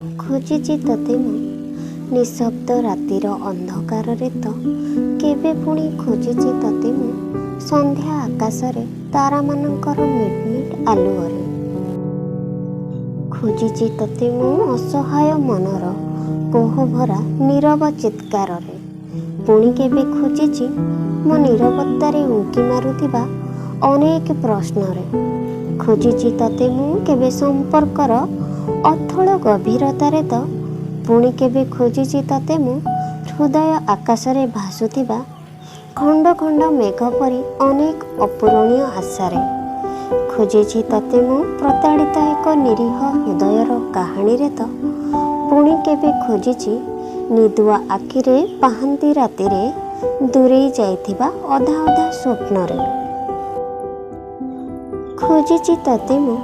ଖୋଜିଛି ତତେ ମୁଁ ନିଶବ୍ଦ ରାତିର ଅନ୍ଧକାରରେ ତ କେବେ ପୁଣି ଖୋଜିଛି ତତେ ମୁଁ ସନ୍ଧ୍ୟା ଆକାଶରେ ତାରାମାନଙ୍କର ମିଟମିଟ ଆଲୁଅରେ। ଖୋଜିଛି ତତେ ମୁଁ ଅସହାୟ ମନର କୋହଭରା ନୀରବ ଚିତ୍କାରରେ। ପୁଣି କେବେ ଖୋଜିଛି ମୋ ନୀରବତାରେ ଉଙ୍କି ମାରୁଥିବା ଅନେକ ପ୍ରଶ୍ନରେ। ଖୋଜିଛି ତତେ ମୁଁ କେବେ ସମ୍ପର୍କର ଅଥଳ ଗଭୀରତାରେ ତ ପୁଣି କେବେ ଖୋଜିଛି ତତେ ମୁଁ ହୃଦୟ ଆକାଶରେ ଭାସୁଥିବା ଖଣ୍ଡ ଖଣ୍ଡ ମେଘ ପରି ଅନେକ ଅପୂରଣୀୟ ଆଶାରେ। ଖୋଜିଛି ତତେ ମୁଁ ପ୍ରତାଡ଼ିତ ଏକ ନିରୀହ ହୃଦୟର କାହାଣୀରେ ତ ପୁଣି କେବେ ଖୋଜିଛି ନିଦୁଆ ଆଖିରେ ପାହାନ୍ତି ରାତିରେ ଦୂରେଇ ଯାଇଥିବା ଅଧା ଅଧା ସ୍ୱପ୍ନରେ। ଖୋଜିଛି ତତେ ମୁଁ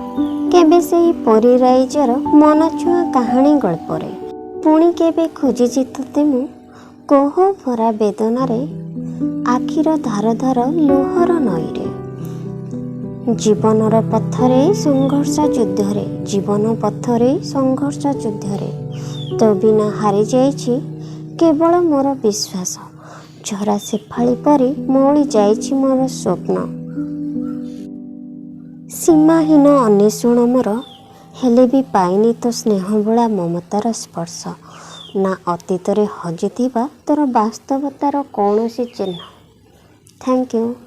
କେବେ ସେଇ ପରୀ ରାଇଜର ମନଛୁଆଁ କାହାଣୀ ଗଳ୍ପରେ। ପୁଣି କେବେ ଖୋଜିଛି ତତେ ମୁଁ କୋହ ଭରା ବେଦନାରେ ଆଖିର ଧାର ଧାର ଲୁହର ନଈରେ। ଜୀବନର ପଥରେ ସଂଘର୍ଷ ଯୁଦ୍ଧରେ, ଜୀବନ ପଥରେ ସଂଘର୍ଷ ଯୁଦ୍ଧରେ ତୋ ବିନା ହାରିଯାଇଛି କେବଳ ମୋର ବିଶ୍ୱାସ। ଝରା ଶେଫାଳି ପରି ମଉଳି ଯାଇଛି ମୋର ସ୍ୱପ୍ନ। ସୀମାହୀନ ଅନ୍ୱେଷଣ ମୋର, ହେଲେ ବି ପାଇନି ତୋ ସ୍ନେହବୋଳା ମମତାର ସ୍ପର୍ଶ, ନା ଅତୀତରେ ହଜିଥିବା ତୋର ବାସ୍ତବତାର କୌଣସି ଚିହ୍ନ। Thank you.